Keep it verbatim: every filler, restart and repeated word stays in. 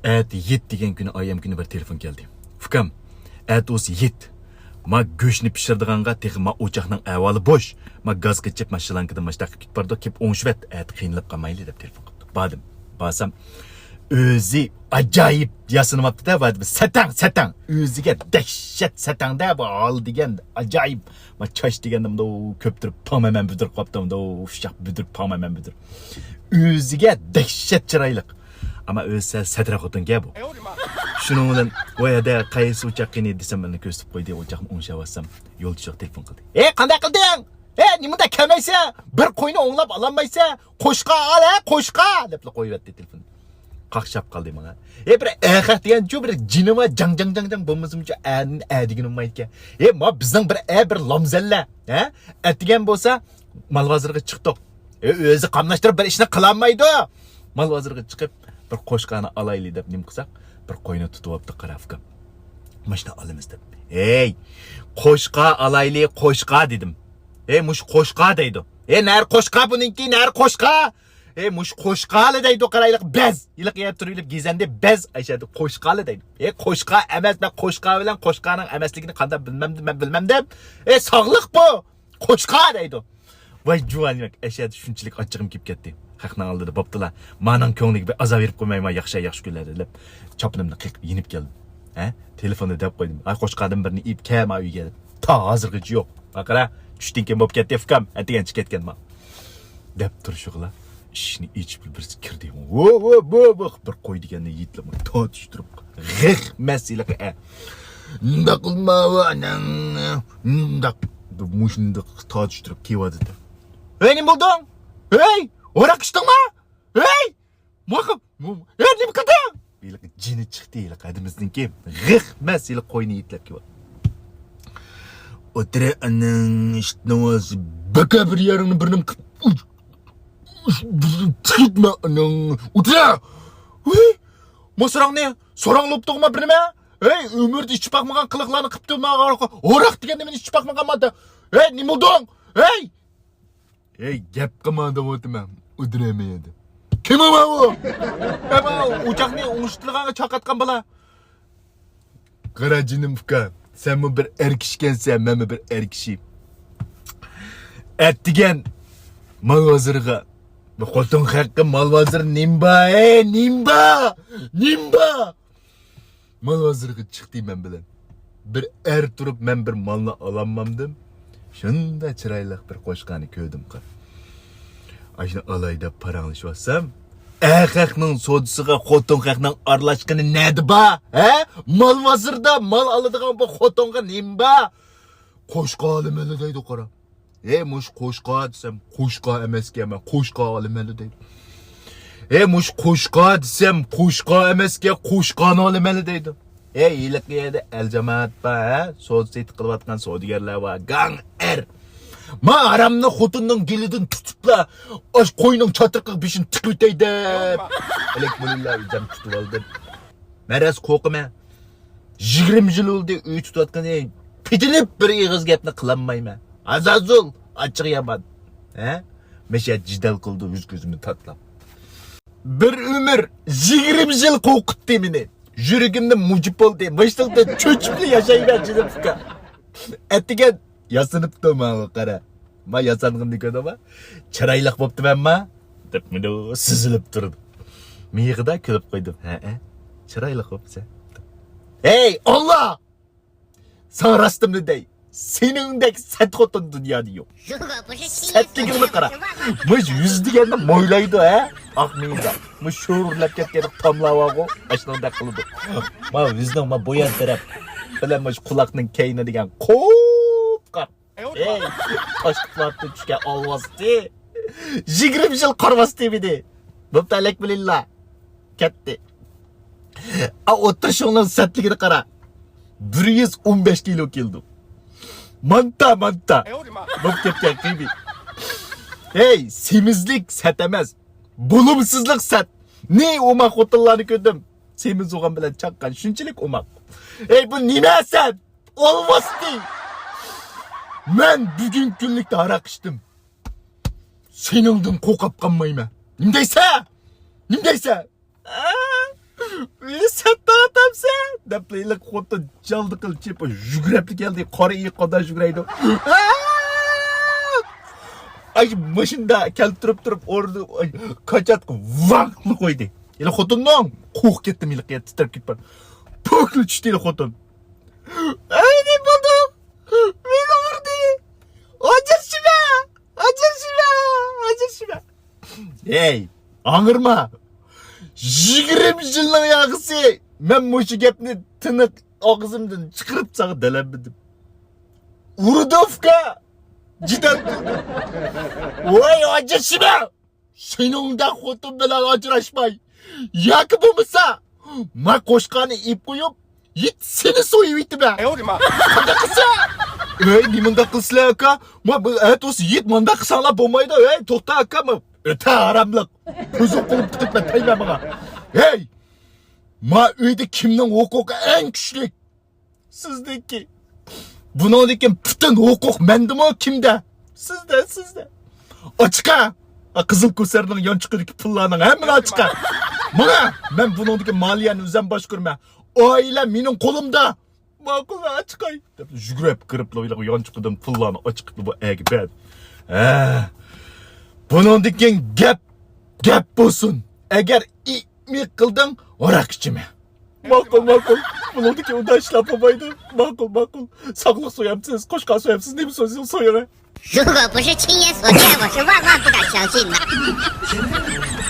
ئەتە يىت دېگەن كۈنى، ئايەم كۈنى بىر تېلېفون كەلدى. ئۇكام، ئەتە ئۇس يىت. ما گۆشنى پىشۇرىدىغانغا تېخى ما ئوچاقنىڭ ئەھۋالى بوش. ما گاز قېچىپ، ما شلانكىدىن ماشتاق كېتىپ بارىدۇ، كېلىپ ئوڭشىۋەت، ئەتە قىينىلىپ قالمايلى دەپ تېلېفون قىپتۇ. باردىم. بارسام، ئۆزى ئاجايىپ ياسىنىۋاپتۇ-دە، بۇ سەتەڭ، سەتەڭ. ئۆزىگە دەھشەت سەتەڭدە، بۇ ھال دېگەن ئاجايىپ. ما چاچ دېگەندە مۇنداق كۆپتۈرۈپ پاڭمەمەن بۈدۈرۈپ قاپتۇ، مۇنداق ئۇششاق بۈدۈرۈپ پاڭمەمەن بۈدۈر. ئۆزىگە دەھشەت چىرايلىق. ئەمما ئۆزى سەل سەترە خوتۇنكەن بۇ. شۇنىڭ بىلەن، ۋاي ھەدە، قايسى ئوچاق قېنى دېسەم، مېنى كۆرسىتىپ قويدى، ئوچاقنى ئوڭشاۋاتسام، يولدىشىغا تېلېفون قىلدى. ئەي، قانداق قىلدىڭ؟ ئەي، نېمە ئۇنداق كەلمەيسەن؟ بىر قوينى ئوڭلاپ ئالالمايسەن؟ قوشقا ئال، ھە، قوشقا! دەپلا قويۇۋەتتى تېلېفوننى. قاقشاپ قالدى ماڭا. ئەي، بىر ئەخەق دېگەنچۇ، بىر جېنى بار، جاڭ، جاڭ، جاڭ، جاڭ بولمىسىمچۇ، ئە، ئە دېگىنى بولمايدىكەن. ئەي، ما بىزنىڭ بىر، ئە، بىر لامزەللە، ھە؟ ئەتىگەن بولسا، مال بازىرىغا چىقتۇق. ئەي، ئۆزى قاملاشتۇرۇپ بىر ئىشنى قىلالمايدۇ. مال بازىرىغا چىقىپ، بىر قوشقانى ئالايلى دەپ نېمە قىلساق، بىر قوينى تۇتۇۋاپتۇ قارا ئۇكام. ماشىنا ئالىمىز دەپ. ھەي، قوشقا ئالايلى، قوشقا دېدىم. ھەي، مۇشۇ قوشقا دەيدۇ. ھەي، نەر قوشقا بۇنىڭكى، نەر قوشقا؟ ھەي، مۇشۇ قوشقالى دەيدۇ، قارايلىق، بەز. ھېلىقى يەر تۇرۇۋېلىپ گېزەندە بەز، ئاشۇ يەردە قوشقالى دەيدۇ. ھەي، قوشقا ئەمەس، مەن قوشقا بىلەن قوشقانىڭ ئەمەسلىكىنى قانداق بىلمەمدىم، مەن بىلمەمدىم. ھەي، ساغلىق بۇ. قوشقا دەيدۇ. ۋاي جۇۋان ياك، ئەشەدە شۇنچىلىك ئاچچىقىم كېلىپ كەتتى. خەقنىڭ ئالدىدا بوپتىلا. مانىڭ كۆڭلىگە بىر ئازاب بېرىپ قويمايما، ياخشى، ياخشى كۈنلەردە دەپ، چاپىنىمنى قېقىپ يېنىپ كەلدىم. ھە؟ تېلېفوندا دەپ قويدۇم. ئاي، قوشقادىن بىرنى ئېلىپ كەل، ما ئۆيگە دەپ. تا ھازىرغىچە يوق. باقرا، چۈشتىن كېيىن بوپ كەتتى، ئۇكام. ئەتىگەن چىقىپ كەتكەن ما. دەپ تۇرۇشىغىلا، ئىشىكنى ئېچىپ بىرسى كىردى. ۋو، ۋو، ۋو، ۋو، بىر قوي دېگەننى يېتىلىپ تارتىشتۇرۇپ، غىخ مەسىلىقى ئە. مۇنداق قىلما، ۋو، ئاناڭ. مۇنداق، مۇشۇنداق تارتىشتۇرۇپ كېلىۋاتىدۇ. ھەي، نېمە بولدۇڭ؟ ھەي، ھاراق ئىچتىڭما؟ ھەي، ماقىم، ھەي، نېمە قىلدىڭ؟ ھېلىقى جېنى چىقتى، ھېلىقى ھەدىمىزنىڭكى. غىخ مەس، ھېلىقى قوينى يېتىلەپ كېلىۋاتىدۇ. ئولتۇرە ئاناڭ، ئىشتىنىڭ بەكە بىر يېرىڭنى بىرنېمە قىلىپ، تىكىتمە ئاناڭ. ئولتۇرە! ھۇي! ماسىراڭنى سوراڭلاپتۇغما بىر نېمە؟ ھەي، ئۆمرىدە ئىچىپ باقمىغان قىلىقلارنى قىپتۇ ماڭا. ھاراق دېگەن نېمىنى ئىچىپ باقمىغان مادا. ھەي، نېمە بولدۇڭ؟ ھەي! ھەي، گەپ قىلما دەۋاتىمەن. ئۇدۇرەمەيدۇ. كىم ئۇ ماۋۇ؟ ئەمما ئوچاقنى ئوڭشىتىدىغانغا چاقاتقان بالا. قارا جېنىم ئۇكا، سەنمۇ بىر ئەر كىشىكەنسەن، مەنمۇ بىر ئەر كىشى. ئەتىگەن مال بازىرىغا. بۇ خوتۇن خەققە مال بازىرى نېمە بار، ھەي، نېمە بار؟ نېمە بار؟ مال بازىرىغا چىقتى مەن بىلەن. بىر ئەر تۇرۇپ، مەن بىر مالنى ئالالمامدىم. شۇنداق چىرايلىق بىر قوشقانى كۆردۈم قا. ئاشۇنى ئالاي دەپ پاراڭلىشىۋاتسام، ئەر خەقنىڭ سودىسىغا خوتۇن خەقنىڭ ئارىلاشقىنى نەدە بار؟ ھە؟ مال بازىرىدا مال ئالىدىغان بۇ خوتۇنغا نېمە بار؟ قوشقا ئالىمەنلا دەيدۇ قارا. ھەي، مۇشۇ قوشقا دېسەم، قوشقا ئەمەسكەن، مەن قوشقا ئالىمەنلا دەيدۇ. ھەي، مۇشۇ قوشقا دېسەم، قوشقا ئەمەسكەن، قوشقانى ئالىمەنلا دەيدۇ. ھەي، ھېلىقى يەردە ئەل جامائەت بار، ھە؟ سودا سېتىق قىلىۋاتقان سودىگەرلەر بار، گاڭ ئەر. ما ھارامنى خوتۇننىڭ گېلىدىن تۇتۇپلا، ئاش قوينىڭ چاتىقىغا بېشىنى تىقىۋېتەي دەپ. ئەلەك مۇلىللا ئۆزۈم تۇتۇۋالدىم. مەن راست قورقىمەن. يىگىرمە يىل بولدى ئۆي تۇتۇۋاتقىنى، پېتىنىپ بىر ئېغىز گەپنى قىلالمايمەن. ئازازۇل، ئاچچىقى يامان. ھە؟ مەشە جېدەل قىلدى ئۆز كۆزۈمنى تاتلاپ. بىر ئۆمۈر، يىگىرمە يىل قورقۇتتى مېنى. يۈرىكىمدە مۇجۇپ بولدى. مۇشۇنداق چۆچۈپلا ياشايمەن جېنىم ئۇكا. ئەتىگەن ياسىنىپتۇ ماڭا قارا. ما ياسانغىنىنى كۆردۈڭما؟ چىرايلىق بوپتىمەنما؟ دەپ مېنى سۈزۈلۈپ تۇرىدۇ. مىيىقىدا كۈلۈپ قويدۇم. ھەئە، چىرايلىق بوپسەن. ھەي، ئاللا! ساڭا راستىمنى دەي. سېنىڭدەك سەت خوتۇن دۇنيادا يوق. سەتلىكىڭنى قارا. مۇشۇ يۈز دېگەننى مويلايدۇ، ھە؟ ئاق مېيىدا. مۇشۇ شورۇرلاپ كەتكەن تاملار بارغۇ، ئاشۇنىڭدەك قىلىدۇ. ما يۈزنىڭ ما بۇيان تەرەپ بىلەن مۇشۇ قۇلاقنىڭ كەينى دېگەن قوپقاق. ئەي، تاشلىقلاردىن چۈشكەن ئالۋاستى. يىگىرمە يىل قارىۋاستى مېنى. بوپتۇ، ئەلەك بىلىنلا. كەتتى. ئا، ئولتۇرۇشۇڭنىڭ سەتلىكىنى قارا. بىر يۈز ئون بەش كىلو كېلىدۇ. مانتا، مانتا. بوپ كەتكەن قىيمىي. ھەي، سېمىزلىك سەت ئەمەس. بولۇمسىزلىق سەت. نى ئوماق خوتۇنلارنى كۆردۈم. سېمىز بولغان بىلەن چاققان شۇنچىلىك ئوماق. ھەي، بۇ نېمە سەت؟ ئالۋاستى! مەن بۈگۈن كۈنلۈكتە ھاراق ئىچتىم. سېنىڭدىن قورقۇپ قالمايمەن. نېمە دەيسەن؟ نېمە دەيسەن؟ ئە؟ ئۆي دەپلا ھېلىقى خوتۇن جالدى قىلىپ چېپىپ يۈگۈرۈپلا كەلدى. قارا ئېيىق قانداق يۈگۈرەيدۇ؟ ئاي، ماشىنىدا كەلتۈرۈپ تۇرۇپ ئورنىدىن، ئاي، كاچاتقا ۋاقلا قويدى. ھېلىقى خوتۇننىڭ قورقۇپ كەتتىم، ھېلىقى تىترەپ كېتىپ بار. پوكلا چۈشتى ھېلىقى خوتۇن. ئەي، نېمە بولدى؟ مېنى ئۇردى. ئاجرىشىمە! ئاجرىشىمە! ئاجرىشىمە! ھەي، ئاڭرىما! يىگىرمە يىلنىڭ ياغىسى! مەن مۇشۇ گەپنى تىنىق ئاغزىمدىن چىقىرىپ ساڭا دەلەنمىدىم. ئۇردى ئۇكا! جىدەم قىلدىم. ۋاي، ئاجرىشىمە! سېنىڭدەك خوتۇن بىلەن ئاجراشماي. ياكى بولمىسا، ما قوشقاننى ئېلىپ قويۇپ، يىت سېنى سويۇۋېتىمەن. ئەي، ئۇرما. قانداق قىلسا؟ ئەي، نېمانداق قىلسىلەر، ئاكا؟ ما بۇ ئەتوس يىت مانداق قىلساڭلار بولمايدۇ. ئەي، توختا، ئاكا، ما ئۆتە ھاراملىق. كۆزۈڭ قولۇم تىقىپ مەن تەگمە ماڭا. ھەي! ما ئۆيدە كىمنىڭ ھوقۇقى ئەڭ كۈچلۈك؟ سىزنىڭكى. بۇنىڭدىن كېيىن پۈتۈن ھوقۇق مەندىمۇ، كىمدە؟ سىزدە، سىزدە. ئاچىقە! قىزىل كوسەرنىڭ يانچۇقىدىكى پۇللارنىڭ ھەممىنى ئاچىقە. ماڭا! مەن بۇنىڭدىكى مالىيەنى ئۆزۈم باشقۇرىمەن. ئائىلە مېنىڭ قولۇمدا. ماقۇل، ئاچىقاي، دەپ يۈگۈرۈپ كىرىپلا ھېلىقى يانچۇقىدىن پۇللارنى ئاچىقىپلا بۇ ئەرگە بەردى. ھە. بۇنىڭدىن كېيىن گەپ، گەپ بولسۇن. ئەگەر ئىمىق قىلدىڭ، ھاراق ئىچىمەن. ماقۇل، ماقۇل. بۇنىڭدىكى ئۇنداق ئىشلار بولمايدۇ. ماقۇل، ماقۇل. ساقلىق سويامسىز، قوشقان سويامسىز، نېمە سويسىڭىز سويۇڭ. 如果不是亲眼所见，我是万万不敢相信的。